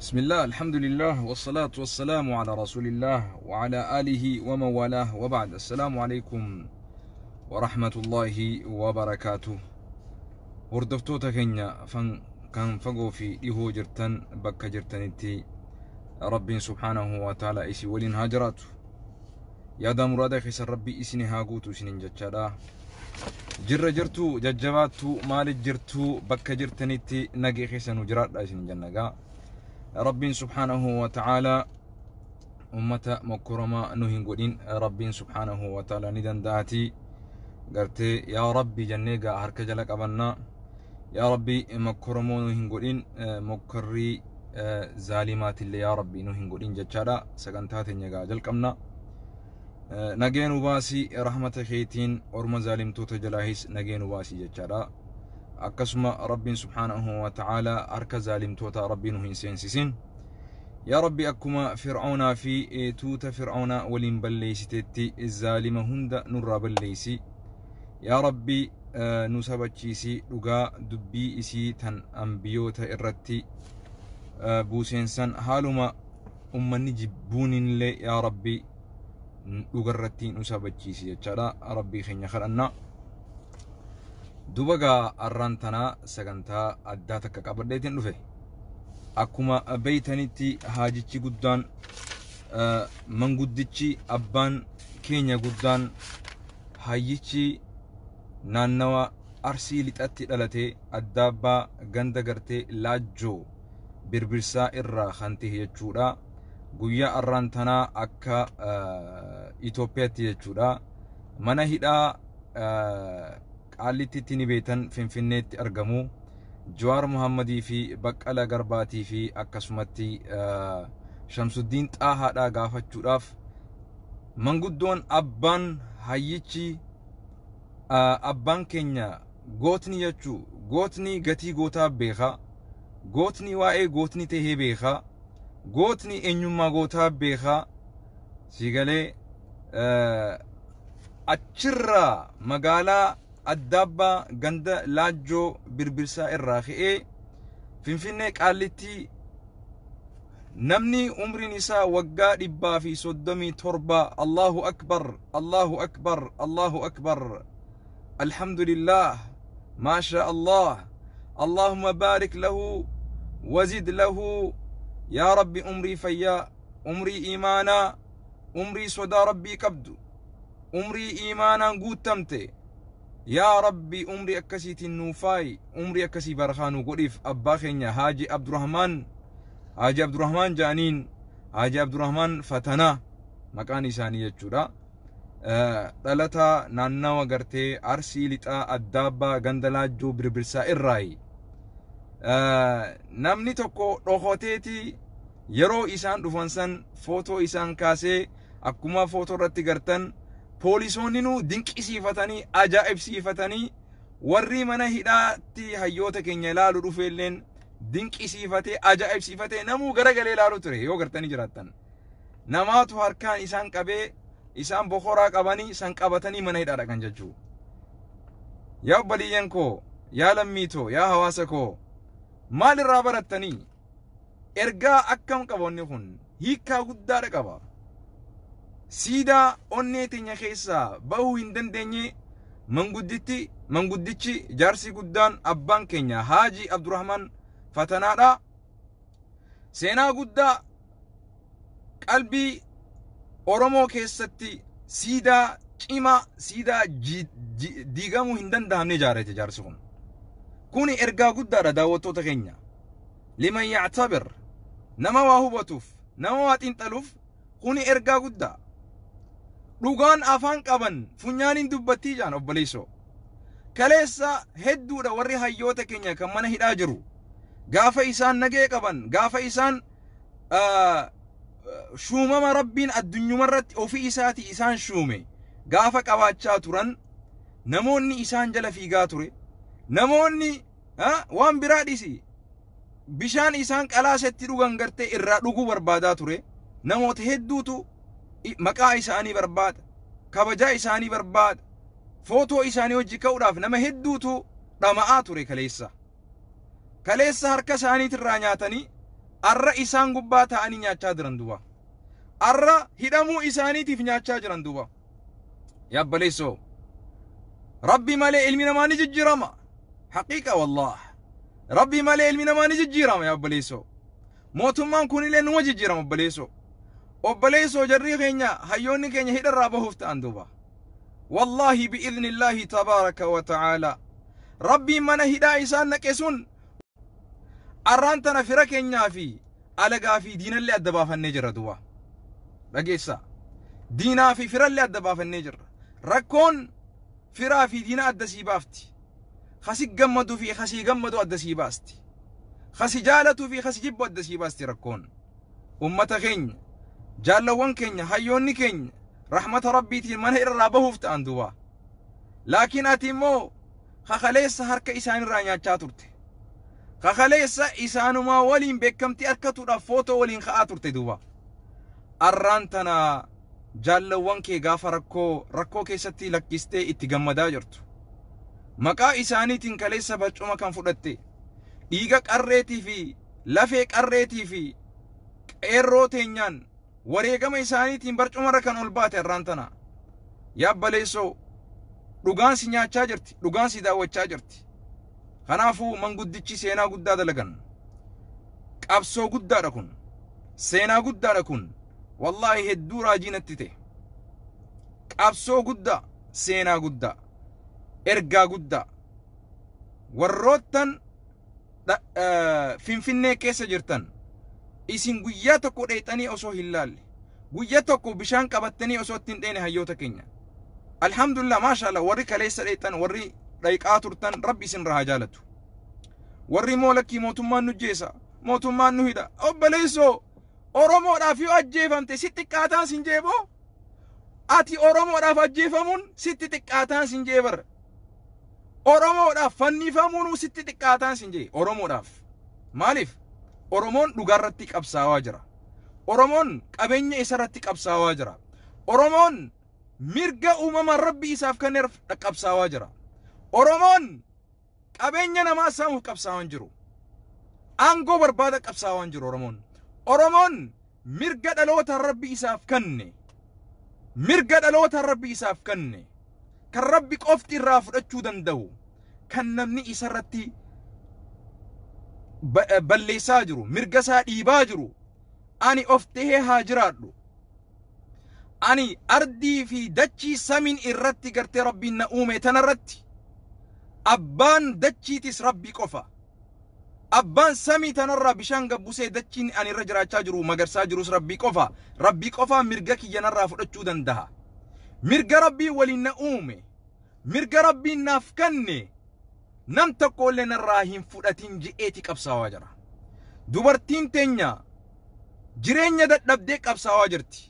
بسم الله، الحمد لله، والصلاة والسلام على رسول الله وعلى آله ومن والاه، وبعد. السلام عليكم ورحمة الله وبركاته. Hordoftoota keenya kan fagoo fi dhihoo jirtan, bakka jirtanitti Rabbiin سبحانه وتعالى isin waliin haa jiraatu. Yaada muraada keessan Rabbii isin haa guutu isinin jechaadha. Jirra jirtu, jajjabaattu, maalit jirtu? Bakka jirtanitti nagee keessa nu jiraadha isinin jennagaa. Rabbiin سبحانه وتعالى ummata mokkoramaa nu hin godhin. Rabbiin سبحانه وتعالى ni danda'ati gartee. Yaa Rabbi jennee gaa harka jala qabannaa. Yaa Rabbi, mokkoramoo nu hin godhin, mokkorrii zaalimaatillee yaa Rabbi nu hin godhin jechaadha. Sagantaa teenya gaa jalqabna. Nagee nu baasii rahmata keetiin, orma zaalimtoota jalaahis nagee nu baasii jechaadha. Akkasuma Rabbiin سبحانه وتعالى harka zaalimtoota Rabbii nu hin seensisin. Yaa Rabbi, akkuma Fir'aunaa fi tuuta Fir'aunaa waliin balleessitetti zaalima hunda nurraa balleessi. Yaa Rabbi, nu sabachiisi dhugaa dubbii isii tan ambiyoota irratti buuseensan, haaluma ummanni jibbuunillee yaa Rabbi dhugarratti nu sabachiisi jechaadha. Rabbii keenya kadhannaa. Duba gaa arraan tanaa sagantaa addaa takka qabadheetiin dhufe. Akkuma beeytanitti haajichi guddaan, manguddichi abbaan keenya guddaan, hayyichi naannawa Arsii Lixatti dhalatee Addaabbaa ganda gartee Laajjoo Birbirsaa irraa kan ta'e jechuudha. Guyyaa arraan tanaa akka Itoophiyaatti jechuudha. Mana hidhaa Qaallittitti ni beektan, Finfinneetti argamu. Jawaar Muhammadii fi Baqqala Garbaatii fi akkasumatti Shamsuddiin Xaahaadhaa gaafachuudhaaf manguddoon abbaan hayyichi abbaan keenya gootni jechuu, gootni gatii gootaa beekaa, gootni waa'ee gootni tahee beekaa, gootni eenyummaa gootaa beekaa, siigalee achirraa magaalaa Addaabbaa ganda Laajjoo Birbirsaa irraa ka'ee Finfinnee Qaallitti namni umriin isaa waggaa 137. الله أكبر، الله أكبر، الله أكبر، الحمد لله، ما شاء الله، اللهم بارك له وزد له. يا ربي، umrii fayyaa, umrii iimaanaa, umrii sodaa Rabbii qabdu, umrii iimaanaan guutamte, yaa Rabbi, umrii akkasiitiin nuufaayi, umrii akkasii barakaa nu godhiif. Abbaa keenya Haaji Abdurrahmaan, Haaji Abdurrahmaan jaaniin, Haaji Abdurrahmaan Fatanaa maqaan isaanii jechuudha. Dhalataa naannawa gartee Arsii Lixaa Addaabbaa ganda Laajjoo Birbirsaa irraayi. Namni tokko dhokoteeti yeroo isaan dhufan san footoo isaan kaasee, akkuma footoo irratti gartan poolisoonni nu dinqisiifatanii ajaa'ibsiifatanii, warri mana hidhaatti hayyoota keenya ilaalu dhufeelleen dinqisiifatee ajaa'ibsiifatee namuu garagalee ilaalu ture yoo gartanii jiraattan. Namaatu harkaan isaan qabee, isaan bokoraa qabanii san qabatanii mana hidhaa dhaqan jechuu. Yaa obboleeyyan koo, yaa lammiitoo, yaa hawaasa koo, maalirraa barattanii? Ergaa akkam qaba wanni kun? Hiikkaa guddaadha qaba. Siidaa onnee teenya keessaa bahuu hin dandeenye mangudditti, manguddichi jaarsi guddaan abbaan keenya Haaji Abdurrahman Fatanaadha. Seenaa guddaa qalbii Oromoo keessatti siidaa cimaa, siidaa diigamuu hin danda'amne ijaarrate jaarsi kun. Kuni ergaa guddaadha, daawwattoota keenya. لمن يعتبر, nama waa hubatuuf, nama waa xiinxaluuf kuni ergaa guddaa. Dhugaan afaan qaban funyaaniin dubbattii jaan, obboleessoo. Kaleessa hedduudha warri hayyoota keenya kan mana hidhaa jiru. Gaafa isaan nagee qaban, gaafa isaan shuumama Rabbiin addunyumarratti ofii isaati isaan shuume gaafa qabaachaa turan, namoonni isaan jala fiigaa ture. Namoonni waan biraa dhisi, bishaan isaan qalaasetti dhugan gartee irraa dhuguu barbaadaa ture. Namoota hedduutu maqaa isaanii barbaada, kabajaa isaanii barbaada, footoo isaanii hojii ka'uudhaaf nama hedduutu dhama'aa ture kaleessa. Kaleessa harka isaaniitirraa nyaatanii Arra isaan gubbaa ta'anii nyaachaa jiran duuba. Arra hidhamuu isaaniitiif nyaachaa jiran duuba. Yaa obboleessoo, Rabbi malee ilmi namaa ni jijjiirama. Haqiiqa wallah. Rabbi malee ilmi namaa ni jijjiirama, yaa obboleessoo. Mootummaan kunillee numa jijjiirama, obboleessoo. Obboleessoo, jarrii keenya, hayyoonni keenya hidharraa bahuuf ta'an duuba. Wallaahi, bi'idhnillaahi tabaaraka wa ta'aalaa. Rabbiin mana hidhaa isaan naqe sun arraan tana fira keenyaa fi alagaa fi diinallee adda baafannee jirra duuba. Dhageessaa. Diinaa fi firallee adda baafannee jirra. Rakkoon firaa fi diina adda sii baafti. Kasi gammaduu fi kasii gammadu adda sii baasti. Kasi jaalatuu fi kasi jibbu adda sii baasti rakkoon. Ummata keenya, jaallawwan keenya, hayyoonni keenya rahmata Rabbiitiin mana irraa bahuuf ta'an duuba. Laakiin ati immoo kakaleessa harka isaanirraa nyaachaa turte. Kakaleessa isaanumaa waliin beekamtii harkatuudhaaf footoo waliin ka'aa turte duuba. Arraan tana jaallawwan kee gaafa rakkoo keessatti lakkistee itti gammadaa jirtu. Maqaa isaaniitiin kaleessa barcuma kan fudhatte, dhiiga qarreetii fi lafee qarreetii fi qeerroo teenyaan wareegama isaaniitiin barcumarra kan ol baate arraan tana. Yaa obboleessoo, dhugaan si nyaachaa jirti, dhugaan si daawwachaa jirti. Kanaafuu manguddichi seenaa guddaa dalagan. Qabsoo guddaadha kun. Seenaa guddaadha kun. Wallaahi, hedduu raajii natti ta'e. Qabsoo guddaa, seenaa guddaa, ergaa guddaa. Warroottan Finfinnee keessa jirtan, isin guyyaa tokko dheexanii osoo hin laalle, guyyaa tokko bishaan qabattanii osoo ittiin dheene hayyoota keenya. Alhamdulillah, maashaallah, warri kaleessa dheexan, warri dhayqaa turtan, Rabbi isin irraa haa jaalatu. Warri immoo lakkii, mootummaan nu jeesa, mootummaan nu hidha. Obboleessoo, Oromoodhaaf yoo ajjeefamte sitti xiqqaataan sin jeeboo? Ati Oromoodhaaf ajjeefamuun sitti xiqqaataan sin jee bara. Oromoodhaaf fannifamuun sitti xiqqaataan sin jee Oromoodhaaf. Maaliif? Oromoon dhugaarratti qabsaawaa jira. Oromoon qabeenya isarratti qabsaawaa jira. Oromoon mirga uumamaan Rabbi isaaf kenneef qabsaawaa jira. Oromoon qabeenya namaa saamuuf qabsaawaa hin jiru. Aangoo barbaada qabsaawaa hin jiru Oromoon. Oromoon mirga dhaloota Rabbi isaaf kenne, mirga dhaloota Rabbi isaaf kenne, kan Rabbi qofti irraa fudhachuu danda'u, kan namni isarratti balleessaa jiru, mirga isaa dhiibaa jiru, ani of tahee haa jiraadhu. Ani ardii fi dachii samiin irratti gartee Rabbiin na uume tanarratti abbaan dachiitis Rabbi qofa. Abbaan samii tanarraa bishaan gabbusee dachiin ani irra jiraachaa jiru magarsaa jirus Rabbii qofa. Rabbii qofa mirga kiyya narraa fudhachuu danda'a. Mirga Rabbii waliin na uume, mirga Rabbiin naaf kenne nam tokko illee narraa hin fudhatin je'eeti qabsaawaa jira. Dubartiin teenya jireenya dadhabdee qabsaawaa jirti.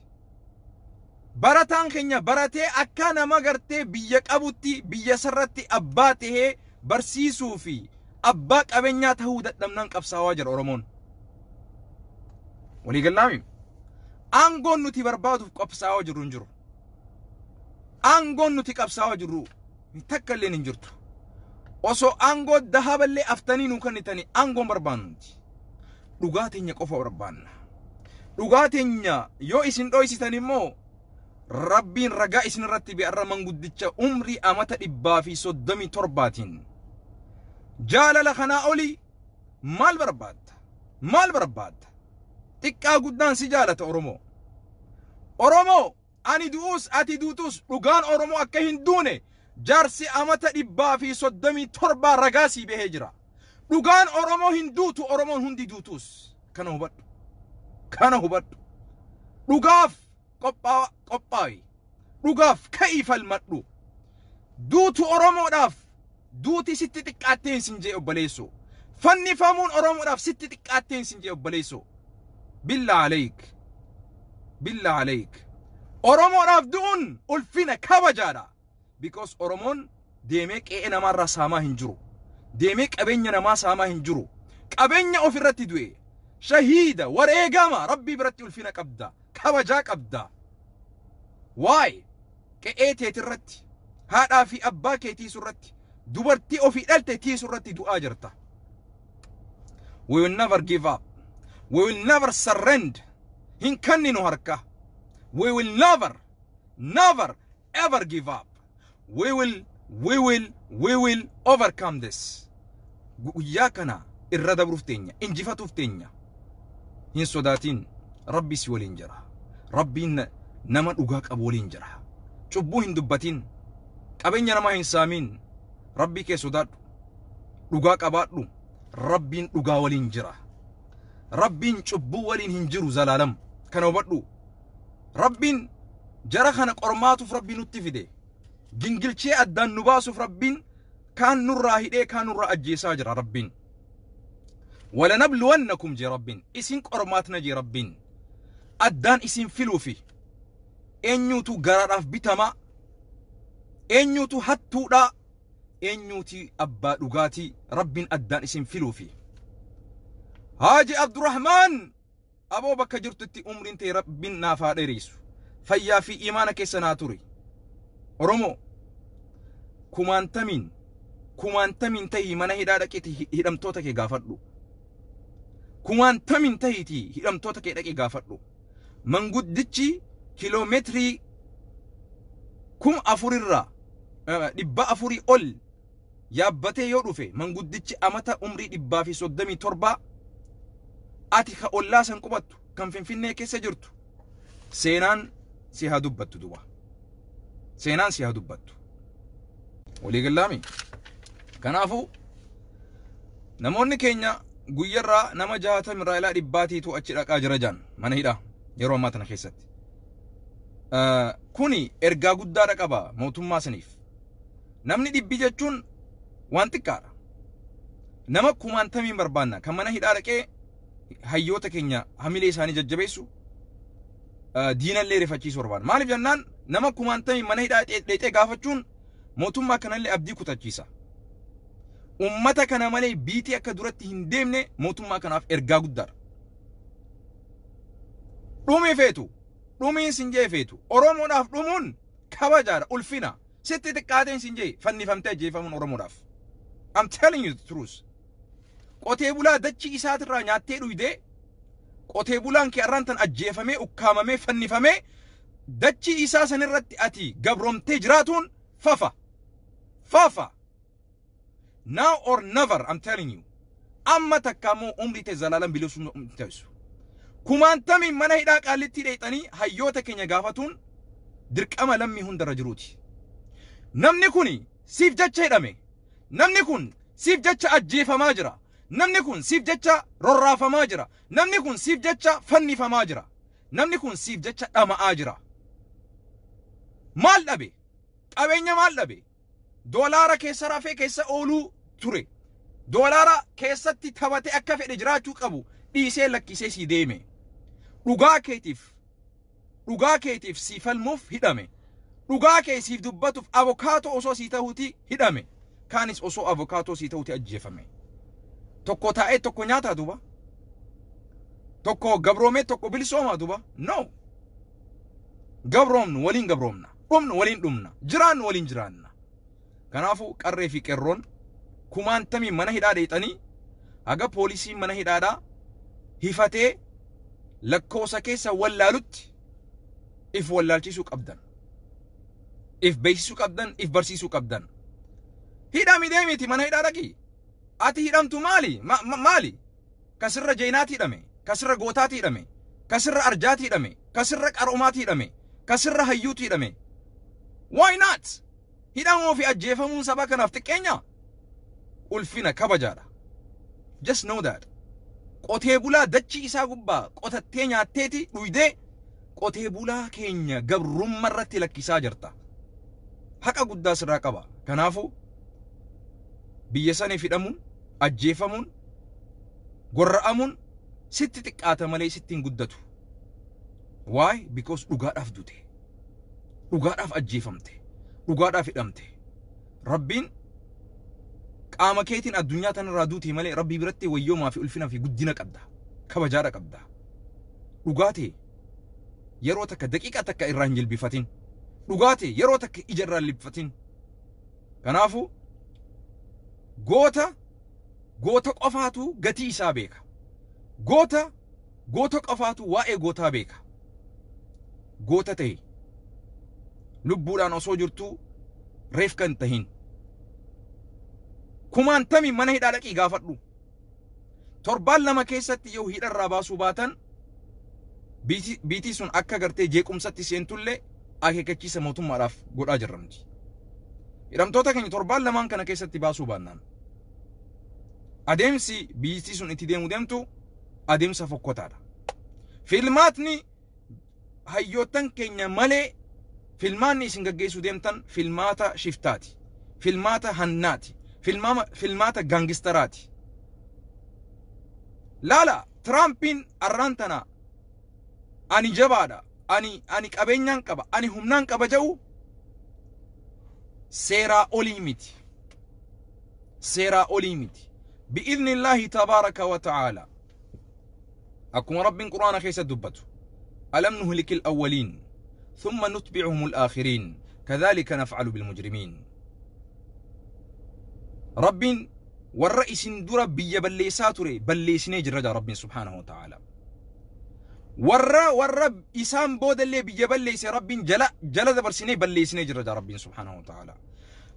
Barataan keenya baratee akka nama gartee biyya qabutti biyya sarratti abbaa tahee barsiisuu fi abbaa qabeenyaa tahuu dadhabnaan qabsaawaa jira Oromoon. Waliigalaami. Aangoon nuti barbaaduuf qabsaawaa jirru hin jiru. Aangoon nuti qabsaawaa jirru takka illee hin jirtu. Osoo aangoo dahaballee aftanii nuu kennitanii aangoon barbaannu nuti. Dhugaa teenya qofa barbaanna. Dhugaa teenya yoo isin dhoysitan immoo Rabbiin ragaa isin irratti bi'arra manguddicha umrii amata 137tiin. Jaalala kanaa olii maal barbaadda? Maal barbaadda? Xiqqaa guddaan si jaalata Oromoo. Oromoo, ani du'uus ati duutus dhugaan Oromoo akka hin duune jaarsi amata 137 ragaa sii bahee jira. Dhugaan Oromoo hin duutu, Oromoon hundi duutus. Kana hubadhu. Kana hubadhu. Dhugaaf qophaa'i. Dhugaaf ka'ii falmadhu. Duutu Oromoodhaaf duuti sitti xiqqaatteen sin jee, obboleessoo. Fannifamuun Oromoodhaaf sitti xiqqaatteen sin jee, obboleessoo. Billaa aleek. Billaa aleek. Oromoodhaaf du'uun ulfina kabajaadha. Because Oromoon deemee qe'ee namaarraa saamaa hin jiru. Deemee qabeenya namaa saamaa hin jiru. Qabeenya ofirratti du'e. Shahiida, wareegama, Rabbii biratti ulfina qabda. Kabajaa qabda. Waa'ee qe'ee teetirratti, haadhaa fi abbaa kee tiisurratti, dubartii ofii dhalte tiisurratti du'aa jirta. We will never give up. We will never surrender. Hin kenninu harka. We will never, never, ever give up. We will, we will, we will overcome this. Guyyaa kana irra dabruuf teenya, injifatuuf teenya. Hin sodaatin, Rabbi si waliin jira. Rabbiin nama dhugaa qabu waliin jira. Cubbuu hin dubbatin, qabeenya namaa hin saamin. Rabbii kee sodaadhu, dhugaa qabaadhu. Rabbiin dhugaa waliin jira. Rabbiin cubbuu waliin hin jiru zalaalam. Kana hubadhu. Rabbiin jara kana qormaatuuf Rabbi nutti fide. Gingilchee addaan nu baasuuf Rabbiin kaan nurraa hidhee, kaan nurraa ajjeesaa jira Rabbiin. ولنبلونكم jee Rabbiin, isin qormaatna jee Rabbiin, addaan isin filuufi. Eenyuutu garaadhaaf bitamaa, eenyuutu hattuudhaa, eenyuuti abbaa dhugaatii, Rabbiin addaan isin filuufi. Haaji Abdurrahmaan aboo, bakka jirtutti umriin ta'e Rabbiin naaf haa dheeressu, fayyaa fi imaana keessa naa turi. Oromoo kumaantamiin kumaantamiin tahii mana hidhaa dhaqeeti hidhamtoota kee gaafadhu. Kumaantamiin tahiitii hidhamtoota kee dhaqee gaafadhu. Manguddichi kiloomeetirii 4000rraa 400 ol yaabbatee yoo dhufe, manguddichi amata umrii 137, ati ka ollaa san qubattu, kan Finfinnee keessa jirtu, seenaan si haa dubbattu duba. Seenaan si haa dubbattu. Walii gallaami. Kanaafuu namoonni keenya guyyarraa nama 60rraa ilaa 100tiitu achi dhaqaa jira jaan mana hidhaa yeroo ammaa tana keessatti. Kuni ergaa guddaadha qaba mootummaa saniif. Namni 100 jechuun waan xiqqaadha. Nama kumaantamiin barbaanna kan mana hidhaa dhaqee hayyoota keenya hamilee isaanii jajjabeessu, diinallee rifachiisuu barbaada. Maaliif jennaan, nama kumaantamiin mana hidhaa dheexee gaafachuun mootummaa kanallee abdii kutachiisa. Ummata kana malee biitii akka duratti hin deemne mootummaa kanaaf ergaa guddaadha. Dhumii feetu, dhumiin sin jee feetu, Oromoodhaaf dhumuun kabajaadha, ulfina. Sitti xiqqaateen sin jee fannifamtee ajjeefamuun Oromoodhaaf. I'm telling you the truth. Qotee bulaa dachii isaatirraa nyaattee dhuydee, qotee bulaan kee arraan tan ajjeefamee, ukkaamamee, fannifamee, dachii isaa sanirratti ati gabroomtee jiraatuun fafa. Fafa. Now or never, I'm telling you. Amma takka immoo umrii ta'e zalaalan bilisuu hin taasisu. Kumaantamiin mana hidhaa Qaallittii dheexanii hayyoota keenya gaafatuun dirqama lammii hundarra jiruuti. Namni kun siif jecha hidhame. Namni kun siif jecha ajjeefamaa jira. Namni kun siif jecha rorraafamaa jira. Namni kun siif jecha fannifamaa jira. Namni kun siif jecha dhama'aa jira. Maal dhabe? Qabeenya maal dhabe? Doolaara keessa rafee keessa ooluu ture. Doolaara keessatti taphatee akka fedhe jiraachuu qabu dhiisee lakkisee sii deeme. Dhugaa keetiif sii falmuuf hidhame. Dhugaa kee siif dubbatuuf avokaatoo osoo sii ta'uuti hidhame. Kaanis osoo avokaatoo sii ta'uuti ajjeefame. Tokko taa'ee tokko nyaataa duuba. Tokko gabroomee tokko bilisoomaa duuba. No. Gabroomnu waliin gabroomna. Dhumnu waliin dhumna. Jiraannu waliin jiraanna. Kanaafuu qarree fi qeerroon kumaantamii mana hidhaa dheexanii haga poolisiin mana hidhaadhaa hifatee lakkoofsa keessa wallaalutti if wallaalchisuu qabdan. If beeksisuu qabdan, if barsiisuu qabdan. Hidhami deemiti mana hidhaa dhaqi. Ati hidhamtu maali? Maali? Kasirra jeenaati hidhame, kasirra gootaati hidhame, kasirra arjaati hidhame, kasirra qaroomaati hidhame, kasirra hayyuuti hidhame. Why not? Hidhamuu fi ajjeefamuun saba kanaaf xiqqeenya? Ulfina kabajaadha. Just know that. Qotee bulaa dachii isaa gubbaa qotattee nyaatteeti dhuydee, qotee bulaa keenya gabrummaa irratti lakkisaa jirta. Haqa guddaa sirraa qaba. Kanaafuu biyya saniif hidhamuun, ajjeefamuun, gorra'amuun sitti xiqqaata malee sitti hin guddatu. Why? Because dhugaadhaaf dute. Dhugaadhaaf ajjeefamte. Dhugaadhaaf hidhamte. Rabbiin qaama keetiin addunyaa tanarraa duute malee Rabbii biratti wayyoomaa fi ulfina fi guddina qabda. Kabajaadha qabda. Dhugaa ta'e yeroo takka, daqiiqaa takka irraa hin jilbifatin. Dhugaa ta'e yeroo takka ija irraa hin libfatin. Kanaafuu goota, goota qofaatu gatii isaa beeka. Goota Goota qofaatu waa'ee gootaa beeka. Goota tahi. Lubbuudhaan osoo jirtuu reefka hin tahin. Kumaantami mana hidhaa dhaqii gaafadhu. Torbaan 2 keessatti yoo hidharraa baasuu baatan biitii sun akka gartee jeequmsatti seentullee akeekkachiisa mootummaadhaaf godhaa jirra nuti. Hidhamtoota keenya torbaan 2 kana keessatti baasuu baannaan adeemsi biitii sun itti deemu deemtu adeemsa fokkotaadha. Filmaatni hayyoottan keenya malee filmaanni isin gaggeessuu deemtan filmaata shiftaati. Filmaata hannaati. Filmaata gaangistaraati. Laala Tiraampiin arraan tana ani jabaadha, ani qabeenyaan qaba, ani humnaan qaba jedhu seeraa olii miti. Seeraa olii miti. Bi'idhnillaahi tabaaraka wa ta'aala. Akkuma Rabbiin Qur'aana keessa dubbatu. Alam nuhlikil awwaliin thumma nutbi'uhumul aakhiriin kadhaalika naf'alu bilmujrimiin. Rabbiin warra isin dura biyya balleessaa ture balleessinee jirra jaa Rabbiin subhaanahu wa ta'aala. Warra isaan boodallee biyya balleesse Rabbiin jala dabarsinee balleessinee jirra jaa Rabbiin subhaanahu wa ta'aala.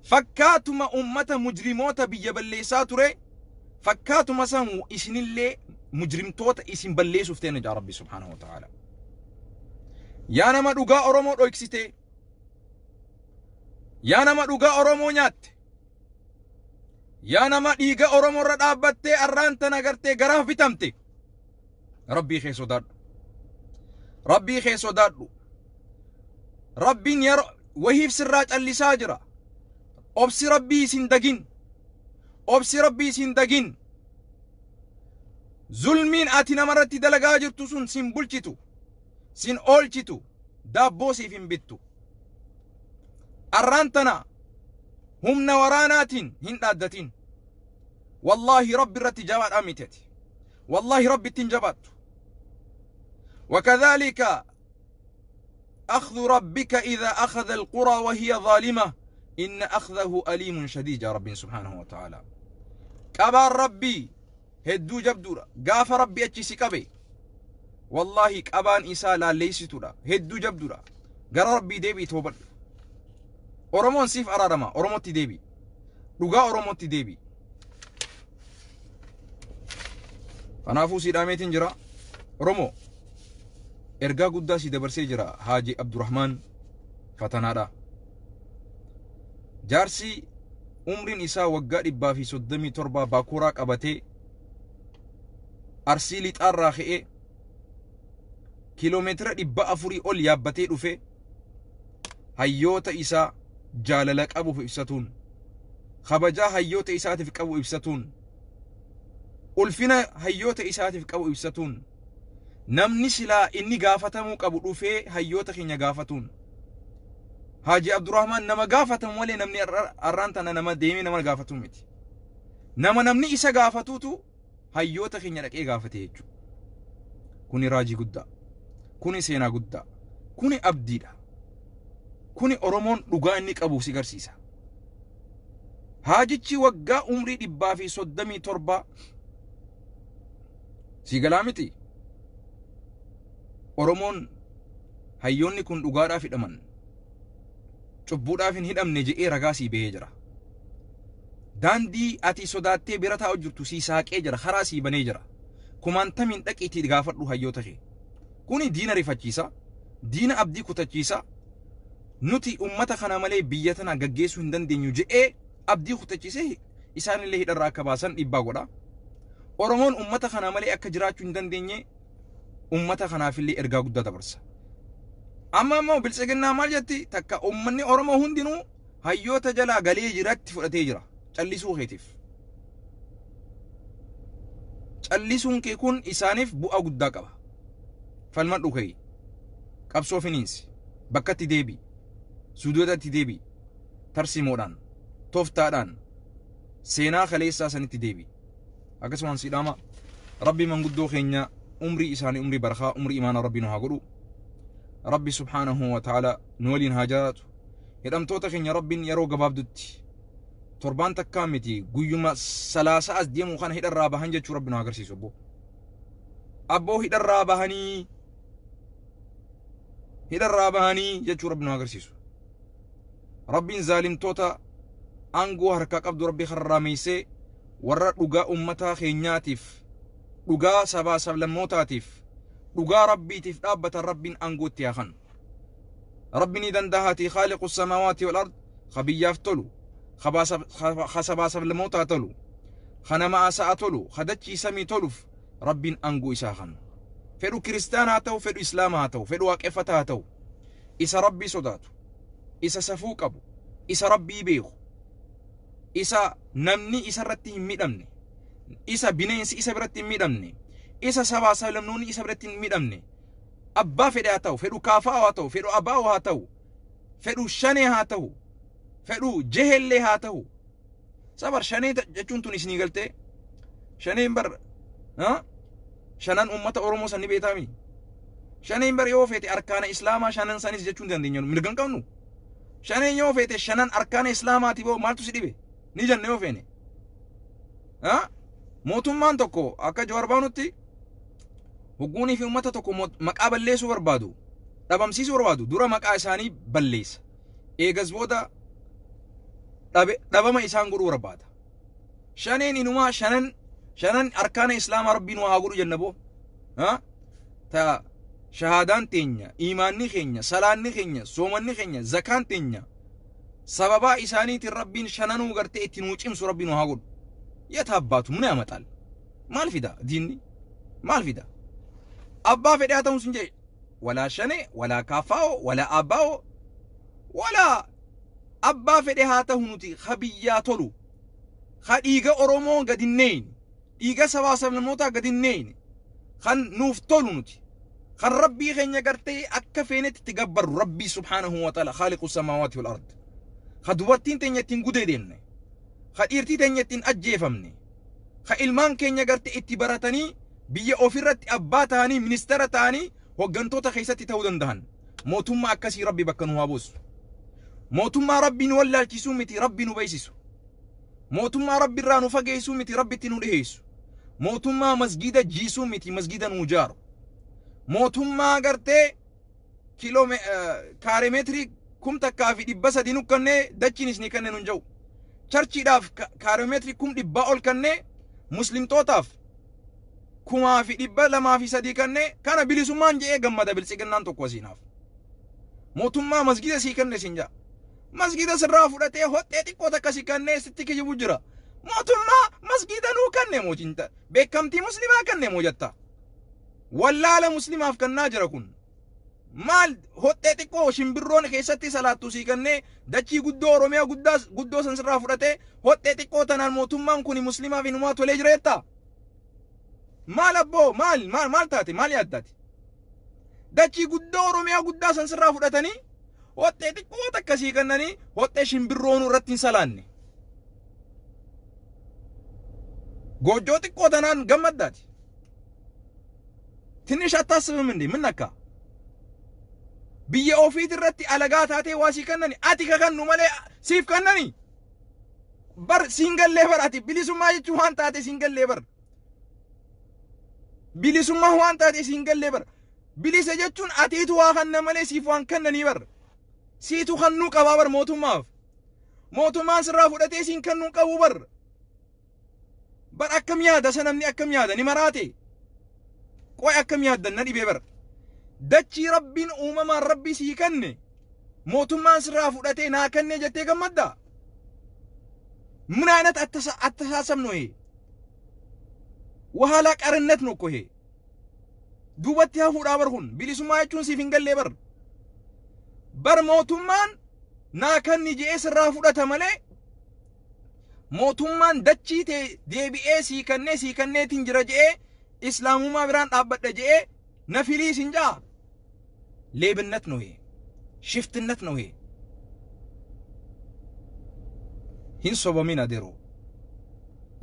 Fakkaatuma ummata mujrimoota biyya balleessaa ture fakkaatuma san isinillee mujrimtoota isin balleessuuf ta'e jaa Rabbi subhaanahu wa ta'aala. Yaa nama dhugaa Oromoo dhoksite, yaa nama dhugaa Oromoo nyaatte, yaa nama dhiiga Oromoo irra dhaabbattee arraan tana gartee garaaf bitamte, Rabbii kee sodaadhu. Rabbii kee sodaadhu. Rabbiin yeroo wahiif sirraa callisaa jira. Obsi Rabbii isin dagin. Obsi Rabbii isin dagin. Zulmiin ati namarratti dalagaa jirtu sun sin bulchitu, sin oolchitu, daabboo siif hin bittu. Arraan tana humna waraanaatiin hin dhaaddatin. Wallaahi Rabbi irratti jabaadhaa miti ati. Wallaahi Rabbi ittiin jabaattu. وكذلك أخذ ربك إذا أخذ القرى وهي ظالمة إن أخذه أليم شديد يا رب سبحانه وتعالى. كبار ربي هدو جبدورا قاف ربي أتشي كبي والله كبان إسا لا ليستورا هدو جبدورا قرى ربي ديبي توبر أورمون سيف أرارما أورموتي ديبي رقا أورموتي ديبي. Kanaafuu si dhaameetiin jira. Oromoo ergaa guddaa si dabarsee jira Haaji Abdurrahmaan Fatanaadha. Jaarsi umriin isaa waggaa 137 baakuraa qabatee Arsii lixaarraa ka'ee kiiloomeetira 400 ol yaabbatee dhufe hayyoota isaa jaalala qabuuf ibsatuun, kabajaa hayyoota isaatiif qabu ibsatuun, ulfina hayyoota isaatiif qabu ibsatuun, namni silaa inni gaafatamuu qabu dhufee hayyoota keenya gaafatuun. Haaji Abdurrahmaan nama gaafatamu malee namni arraan tana nama deemee nama gaafatu miti. Nama namni isa gaafatuutu hayyoota keenya dhaqee gaafate jechuudha. Kuni raajii guddaa. Kuni seenaa guddaa. Kuni abdiidha. Kuni Oromoon dhugaa inni qabu si garsiisa. Haajichi waggaa umrii 137 si galaa miti. Oromoon hayyoonni kun dhugaadhaaf hidhaman, cubbuudhaaf hin hidhamne je'ee ragaa sii bahee jira. Daandii ati sodaattee bira taa'u jirtu sii saaqee jira, karaa sii banee jira. Kumaantamiin dhaqiitii gaafadhu hayyoota kee. Kuni diina rifachiisa, diina abdii kutachiisa. Nuti ummata kana malee biyya tana gaggeessuu hin dandeenyu je'ee abdii kutachiisee isaanillee hidharraa akka baasan dhiibbaa godha. Oromoon ummata kana malee akka jiraachuu hin dandeenye ummata kanaafillee ergaa guddaa dabarsa. Amma immoo biltsiginnaa maal jetti? Takka ummanni Oromoo hundinuu hayyoota jalaa galee jiratti fudhatee jira. Callisuu keetiif. Callisuun kee kun isaaniif bu'aa guddaa qaba. Falmadhu kee. Qabsoo finiinsi. Bakkatti deebi. Suudootatti deebi. Tarsimoodhaan. Tooftaadhaan. Seenaa kaleessaa sanitti deebi. Akkasumaan siidhaama. Rabbi manguddoo keenya umrii isaanii umrii barakaa umrii imaana Rabbi nu haa godhu. Rabbi subhaanahu wa ta'ala nu waliin haa jiraatu. Hidhamtoota keenya Rabbiin yeroo gabaabdutti torbaan takkaa miti guyyuma 30 as deemu kana hidharraa bahan jechuu Rabbi nu haa agarsiisu obbo. Abboo hidharraa bahanii hidharraa bahanii jechuu Rabbi nu agarsiisu. Rabbiin zaalimtoota aangoo harkaa qabdu Rabbi harraameessee warra dhugaa ummataa keenyaatiif, dhugaa sabaa sablammootaatiif, dhugaa Rabbiitiif dhaabbatan Rabbiin aangoo itti haa kennu. Rabbi ni dandahaatii khaaliqu samaawaati wal ard ka biyyaaf tolu, ka sabaa sablammootaa tolu, ka nama asa'a tolu, ka dachii samii toluuf Rabbiin aangoo isaa kennu. Fedhu kiristaana haa ta'u, fedhu islaama haa ta'u, fedhu waaqeffataa haa ta'u, isa Rabbii sodaatu, isa safuu qabu, isa Rabbii beeku, isa namni isa irratti hin miidhamne, isa bineensi isa biratti hin miidhamne, isa sabaa sablamnoonni isa biratti hin miidhamne, abbaa fedhe haa ta'u, fedhu kaafaa haa ta'u, fedhu abaa'oo haa ta'u, fedhu shanee haa ta'u, fedhu jehellee haa ta'u. Sabar shanee jechuun tun isinii galtee shaneen bar shanan ummata Oromoo san ni beektaami. Shaneen bar yoo feete arkaana islaamaa shanan sanis jechuun dandeenya, mirga hin qabnu. Shaneen yoo feete shanan arkaana islaamaati boo maaltu si dhibe ni janna yoo feene. Mootummaan tokko akka Jawaar baanutti hogguunii fi ummata tokko maqaa balleessuu barbaadu, dhabamsiisuu barbaadu, dura maqaa isaanii balleessa. Eegas booda dhabama isaan godhuu barbaada. Shaneen inumaa shanan shanan arkaana islaamaa Rabbiin waa haa godhu jenna boo. Ta shahaadaan teenya, iimaanni keenya, salaanni keenya, soomanni keenya, zakaan teenya sababaa isaaniitiin Rabbiin shananuu gartee itti nuu cimsu Rabbiin waa haa godhu. Yet abbaatu mun yamaxaal? Maal fida diinni? Maal fida? Abbaa fedhe haa ta'u sin jedhe. Walaa shane, walaa kaafaa'oo, walaa abbaa'oo, walaa abbaa fedhe haa ta'u nuti ka biyyaa tolu, ka dhiiga Oromoo gadi hin neeyne, dhiiga sabaa sablammootaa gadi hin neeyne, kan nuuf tolu nuti, kan Rabbii keenya gartee akka feenetti itti gabbarru Rabbii subhaanahu wa ta'ala khaaliqu samaawaati wal ard, ka dubartiin teenya ittiin gudeedemne, ka dhiirtii teenya ittiin ajjeefamne, ka ilmaan keenya gartee itti baratanii biyya ofirratti abbaa ta'anii ministeera ta'anii hoggantoota keessatti ta'uu danda'an. Mootummaa akkasii Rabbi bakka nu haa buusu. Mootummaa Rabbi nu wallaalchisuu miti Rabbi nu beeksisu. Mootummaa Rabbi irraa nu fageessuu miti Rabbitti nu dhiheessu. Mootummaa masgiida jiisuu miti masgiida nu ijaaru. Mootummaa gartee kiiloo kaaremeetirii 1300 nu kennee dachiin isinii kennee nun jiru. Charchiidhaaf kaaremeetirii 100,000 ol kennee muslimtootaaf 2,203 kennee kana bilisummaan je'ee gammada biltsiginnaan tokko asiinaaf. Mootummaa masgiida sii kenne siin ja'a. Masgiida sirraa fudhatee hoxxee xiqqoo takka si kennee sitti kijibu jira. Mootummaa masgiida nuu kenne mootiin beekamtii muslimaa kenne moo jetta. Wallaala muslimaaf kennaa jira kun. Maal hoxxee xiqqoo shimbirroon keessatti salaattu sii kennee dachii guddoo Oromiyaa guddaa guddoo san sirraa fudhatee hoxxee xiqqoo tanaan mootummaan kun muslimaaf hinumaa tolee jira jettaa? Maal abboo maal maal maal taate maal yaaddaati? Dachii guddoo Oromiyaa guddaa san sirraa fudhatanii hoxxee xiqqoo takka sii kennanii hoxxee shimbirroonuu irratti hin salaanne. Goojjoo xiqqoo tanaan gammaddaati. ትንሽ አታስብም እንዴ? ምን ነካ? Biyya ofiit irratti alagaa taatee waa sii kennani ati ka kennu malee siif kennani. Bar siin gallee bar ati bilisummaa jechuun waan taate siin gallee bar. Bilisummaa waan taate siin gallee bar. Bilisa jechuun atiitu waa kenna malee siif waan kennanii bar. Siitu kennuu qabaa bar mootummaaf. Mootummaan sirraa fudhatee siin kennuu qabu bar. Bar akkam yaada isa namni akkam yaada ni maraate. Qoy akkam yaaddan na dhibee bar. Dachii Rabbiin uumamaan Rabbii sii kenne mootummaan sirraa fudhatee naa kenne jettee gammaddaa? ምን አይነት አተሳሰብ ነው ይሄ? ወኋላ ቀርነት ነው እኮ ይሄ። Duubatti hafuudhaa bar kun bilisummaa jechuun siif hin gallee bar. Bar mootummaan naa kenni je'ee sirraa fudhata malee mootummaan dachii ta'e deebi'ee sii kennee sii kenneetiin jira je'ee islaamummaa biraan dhaabbadha je'ee na filii sin ja'a. ሌብነት ነው ይሄ፣ ሽፍትነት ነው ይሄ። Hin sobamin adeeroo.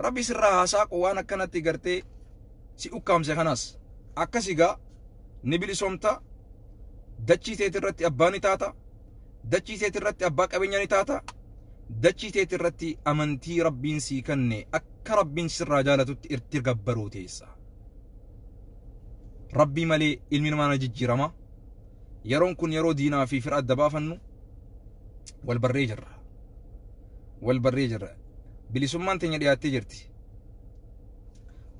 Rabbi sirraa haasaaqu waan akkanatti gartee si ukkaamse kanas akkas egaa ni bilisoomta. Dachii teeti irratti abbaa ni taata. Dachii teeti irratti abbaa qabeenya ni taata. Dachii teeti irratti amantii Rabbiin sii kenne akka Rabbiin sirraa jaalatutti itti gabbaruu teessa. Rabbii malee ilmi namaa na jijjiirama. Yeroon kun yeroo diinaa fi fira adda baafannu. Wal barree jirra. Wal barree jirra. Bilisummaan teenya dhiyaattee jirti.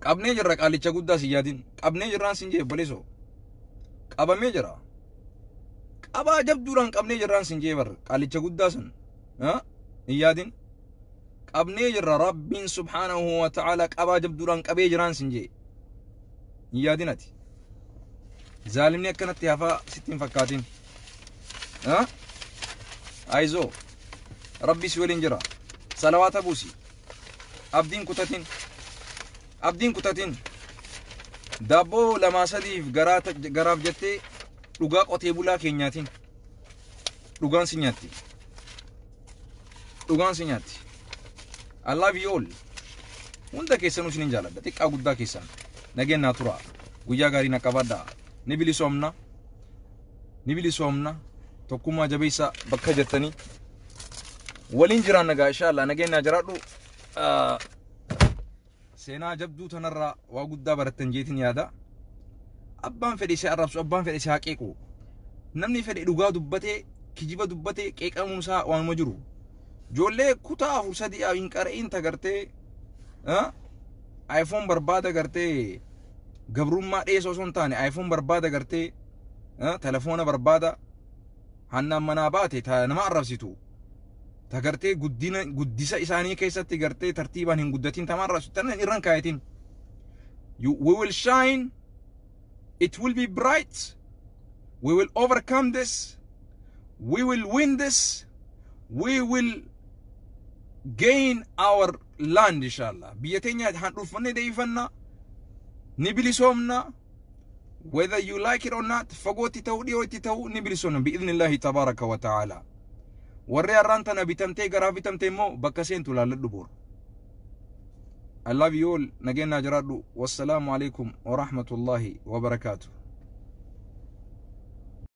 Qabnee jirra qaalicha guddaa si yaadin. Qabnee jirraan sin jee, obboleessoo. Qabamee jira. Qabaa jabduudhaan qabnee jirraan sin jee bar, qaalicha guddaa san. Hin yaadin. Qabnee jirra. Rabbiin subhaanahu wa ta'ala qabaa jabduudhaan qabee jiraan sin jee. Hin yaadin ati. Zaalimni akkanatti hafaa sitti hin fakkaatin. Ayizoo. Rabbi si waliin jira. Salawaata buusi. Abdiin kutatin. Abdiin kutatin. Daabboo lamaa sadiif garaaf jettee dhugaa qotee bulaa keenyaatiin. Dhugaan si nyaatti. Dhugaan si nyaatti. I love you all. Hunda keessanuu isinin jaaladha. Xiqqaa guddaa keessan. Nageenyaa tura. Guyyaa gaarii na qabadha. Ni bilisoomna. Ni bilisoomna. Tokkummaa jabeessa bakka jirtanii. Waliin jiraan nagaa, inshallah, nageenyaa jiraadhu. Seenaa jabduu tanarraa waa guddaa barattan jeetiin yaada. Abbaan fedhe si arrabsu, abbaan fedhe si haa qeequ. Namni fedhe dhugaa dubbatee, kijiba dubbatee qeeqamuun isaa waanuma jiru. Ijoollee kutaa afur sadii hin qara'in tagartee iPhone barbaada gartee, gabrummaa dheessa osoo hin taane iPhone barbaada gartee, telefoona barbaada, hannaan manaa baate ta nama arrabsitu. Ta gartee guddina guddisa isaanii keessatti gartee tartiibaan hin guddatin tama arrabsitu tana irran kaayatin. We will shine. It will be bright. We will overcome this. We will win this. We will gain our land, inshallah. Biyya teenya handhuufannee deebifannaa. Ni bilisoomna. Whether you like it or not, fagootti ta'uu dhiyootti ta'uu, ni bilisoomna bi'idhnillahi tabaaraka wa ta'ala. Warri har'aan tana bitamtee garaa bitamte immoo bakka seentu laalladhu boru. I love you all. Nageenyaa jiraadhu. Wassalaamu alaikum wa rahmatullahi wa barakaatuh.